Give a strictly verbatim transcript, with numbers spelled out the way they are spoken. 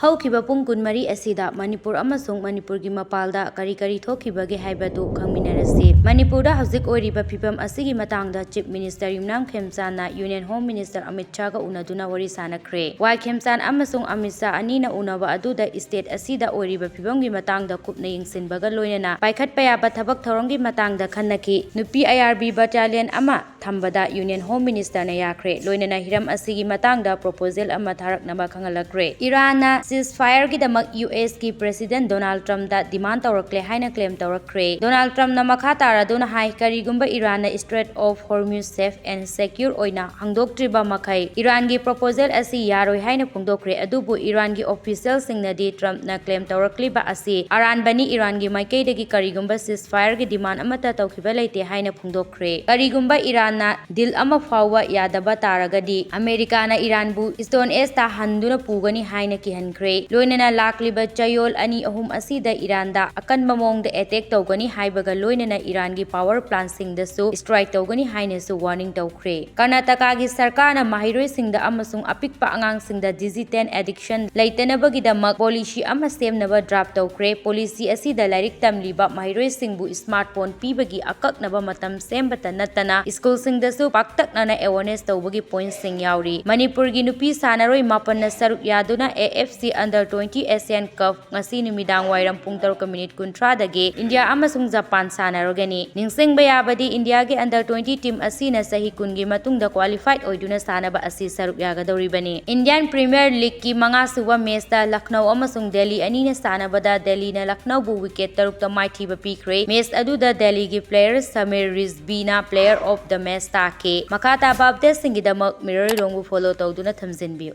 ꯍꯧꯈꯤꯕ ꯄꯨꯡ ꯀꯨꯟꯃꯔꯤ ꯑꯁꯤꯗ ꯃꯅꯤꯄꯨꯔ ꯑꯃꯁꯨꯡ ꯃꯅꯤꯄꯨꯔꯒꯤ ꯃꯄꯥꯟꯗ ꯀꯔꯤ ꯀꯔꯤ ꯊꯣꯛꯈꯤꯕꯒꯦ ꯍꯥꯏꯕꯗꯨ ꯈꯪꯃꯤꯟꯅꯔꯁꯤ꯫ ꯃꯅꯤꯄꯨꯔꯗ ꯍꯧꯖꯤꯛ ꯑꯣꯏꯔꯤꯕ ꯐꯤꯕꯝ ꯑꯁꯤꯒꯤ ꯃꯇꯥꯡꯗ Chief Minister ꯌꯨꯝꯅꯥꯝ ꯈꯦꯝꯆꯥꯟꯅ Union Home Minister ꯑꯃꯤꯠ ꯁꯥꯍꯒ ꯎꯅꯗꯨꯅ ꯋꯥꯔꯤ ꯁꯥꯅꯈ꯭ꯔꯦ꯫ ꯋꯥꯏ ꯈꯦꯝꯆꯥꯟ ꯑꯃꯁꯨꯡ ꯑꯃꯤꯠ ꯁꯥꯍ ꯑꯅꯤꯅ ꯎꯅꯕ ꯑꯗꯨꯗ state ꯑꯁꯤꯗ ꯑꯣꯏꯔꯤꯕ ꯐꯤꯕꯝꯒꯤ ꯃꯇꯥꯡꯗ ꯀꯨꯞꯅ ꯌꯦꯡꯁꯤꯟꯕꯒ ꯂꯣꯏꯅꯅ ꯄꯥꯏꯈꯠꯄ ꯌꯥꯕ ꯊꯕꯛ ꯊꯧꯔꯝꯒꯤ ꯃꯇꯥꯡꯗ ꯈꯟꯅꯈꯤ꯫ ꯅꯨꯄꯤ IRB battalion ꯑꯃ ꯊꯝꯕꯗ Union Home Minister ꯅ ꯌꯥꯈ꯭ꯔꯦ꯫ ꯂꯣꯏꯅꯅ ꯍꯤꯔꯝ ꯑꯁꯤꯒꯤ ꯃꯇꯥꯡꯗ proposal ꯑꯃ ꯊꯥꯔꯛꯅꯕ ꯈꯪꯍꯜꯂꯛꯈ꯭ꯔꯦ꯫ ꯏꯔꯥꯟꯅ ceasefire ꯒꯤꯗꯃꯛ US ꯀꯤ President Donald Trump ꯇ demand ꯇꯧꯔꯛꯂꯦ ꯍꯥꯏꯅ claim ꯇꯧꯔꯛꯈ꯭ꯔꯦ꯫ Donald Trump ꯅ ꯃꯈꯥ ꯇꯥꯔꯗꯨꯅ ꯍꯥꯏ, ꯀꯔꯤꯒꯨꯝꯕ ꯏꯔꯥꯟꯅ Strait of Hormuz safe and secure ꯑꯣꯏꯅ ꯍꯥꯡꯗꯣꯛꯇ꯭ꯔꯤꯕ ꯃꯈꯩ ꯏꯔꯥꯟꯒꯤ proposal ꯑꯁꯤ ꯌꯥꯔꯣꯏ ꯍꯥꯏꯅ ꯐꯣꯡꯗꯣꯛꯈ꯭ꯔꯦ꯫ ꯑꯗꯨꯕꯨ ꯏꯔꯥꯟꯒꯤ official ꯁꯤꯡꯅꯗꯤ Trump ꯅ claim ꯇꯧꯔꯛꯂꯤꯕ ꯑꯁꯤ ꯑꯔꯥꯟꯕꯅꯤ, ꯏꯔꯥꯟꯒꯤ ꯃꯥꯏꯀꯩꯗꯒꯤ ꯀꯔꯤꯒꯨꯝꯕ ceasefire ꯒꯤ demand ꯑꯃꯠꯇ ꯇꯧꯈꯤꯕ ꯂꯩꯇꯦ ꯍꯥꯏꯅ ꯐꯣꯡꯗꯣꯛꯈ꯭ꯔꯦ꯫ ꯀꯔꯤꯒꯨꯝꯕ ꯏꯔꯥꯟꯅ deal ꯑꯃ ꯐꯥꯎꯕ ꯌꯥꯗꯕ ꯇꯥꯔꯒꯗꯤ ꯑꯃꯦꯔꯤꯀꯥꯅ ꯏꯔꯥꯟꯕꯨ Stone Age ꯇ ꯍꯟꯗꯨꯅ ꯄꯨꯒꯅꯤ ꯍꯥꯏꯅ ꯀꯤꯍꯟꯈ꯭ꯔꯦ꯫ ꯂꯣꯏꯅꯅ ꯂꯥꯛꯂꯤꯕ ꯆꯌꯣꯜ ꯑꯅꯤ ꯑꯍꯨꯝ ꯑꯁꯤꯗ ꯏꯔꯥꯟꯗ ꯑꯀꯟꯕ ꯃꯑꯣꯡꯗ attack ꯇꯧꯒꯅꯤ ꯍꯥꯏꯕꯒ ꯂꯣꯏꯅꯅ ꯏꯔꯥꯟꯒꯤ power plant ꯁꯤꯡꯗꯁꯨ strike ꯇꯧꯒꯅꯤ ꯍꯥꯏꯅꯁꯨ warning ꯇꯧꯈ꯭ꯔꯦ꯫ ꯀꯔꯅꯥꯇꯀꯥꯒꯤ ꯁꯔꯀꯥꯔꯅ ꯃꯍꯩꯔꯣꯏꯁꯤꯡꯗ ꯑꯃꯁꯨꯡ ꯑꯄꯤꯛꯄ ꯑꯉꯥꯡꯁꯤꯡꯗ digital addiction ꯂꯩꯇꯅꯕꯒꯤꯗꯃꯛ policy ꯑꯃ ꯁꯦꯝꯅꯕ draft ꯇꯧꯈ꯭ꯔꯦ꯫ Policy ꯑꯁꯤꯗ ꯂꯥꯏꯔꯤꯛ ꯇꯝꯂꯤꯕ ꯃꯍꯩꯔꯣꯏꯁꯤꯡꯕꯨ smartphone ꯄꯤꯕꯒꯤ ꯑꯀꯛꯅꯕ ꯃꯇꯝ ꯁꯦꯝꯕꯇ ꯅꯠꯇꯅ school ꯁꯤꯡꯗꯁꯨ ꯄꯥꯛꯇꯛꯅꯅ awareness ꯇꯧꯕꯒꯤ point ꯁꯤꯡ ꯌꯥꯎꯔꯤ꯫ ꯃꯅꯤꯄꯨꯔꯒꯤ ꯅꯨꯄꯤ ꯁꯥꯟꯅꯔꯣꯏ ꯃꯥꯄꯟꯅ ꯁꯔꯨꯛ ꯌꯥꯗꯨꯅ AFC Under twenty Asian Cup ꯉꯁꯤ ꯅꯨꯃꯤꯗꯥꯡ ꯋꯥꯏꯔꯝ ꯄꯨꯡ ꯇꯔꯨꯛ minute ꯀꯨꯟꯊ꯭ꯔꯥꯗꯒꯤ ꯏꯟꯗꯤꯌꯥ ꯑꯃꯁꯨꯡ ꯖꯄꯥꯟ ꯁꯥꯟꯅꯔꯒꯅꯤ꯫ ꯅꯤꯡꯁꯤꯡꯕ ꯌꯥꯕꯗꯤ, ꯏꯟꯗꯤꯌꯥꯒꯤ under twenty team ꯑꯁꯤꯅ ꯆꯍꯤ ꯀꯨꯟꯒꯤ ꯃꯇꯨꯡꯗ qualified ꯑꯣꯏꯗꯨꯅ ꯁꯥꯟꯅꯕ ꯑꯁꯤ ꯁꯔꯨꯛ ꯌꯥꯒꯗꯧꯔꯤꯕꯅꯤ꯫ Indian Premier League ꯀꯤ ꯃꯉꯥꯁꯨꯕ match ꯇ ꯂꯈꯅꯧ ꯑꯃꯁꯨꯡ ꯗꯦꯜꯂꯤ ꯑꯅꯤꯅ ꯁꯥꯟꯅꯕꯗ ꯗꯦꯜꯂꯤꯅ ꯂꯈꯅꯧꯕꯨ wicket ꯇꯔꯨꯛꯇ ꯃꯥꯏꯊꯤꯕ ꯄꯤꯈ꯭ꯔꯦ꯫ Match ꯑꯗꯨꯗ ꯗꯦꯜꯂꯤꯒꯤ player Samir ꯔꯤꯖꯕꯤꯅ player of the match ꯇꯥꯈꯤ꯫ ꯃꯈꯥ ꯇꯥꯕ update ꯁꯤꯡꯒꯤꯗꯃꯛ ꯃꯤꯔꯣꯏ ꯂꯣꯡꯕꯨ follow ꯇꯧꯗꯨꯅ ꯊꯝꯖꯤꯟꯕꯤꯌꯨ꯫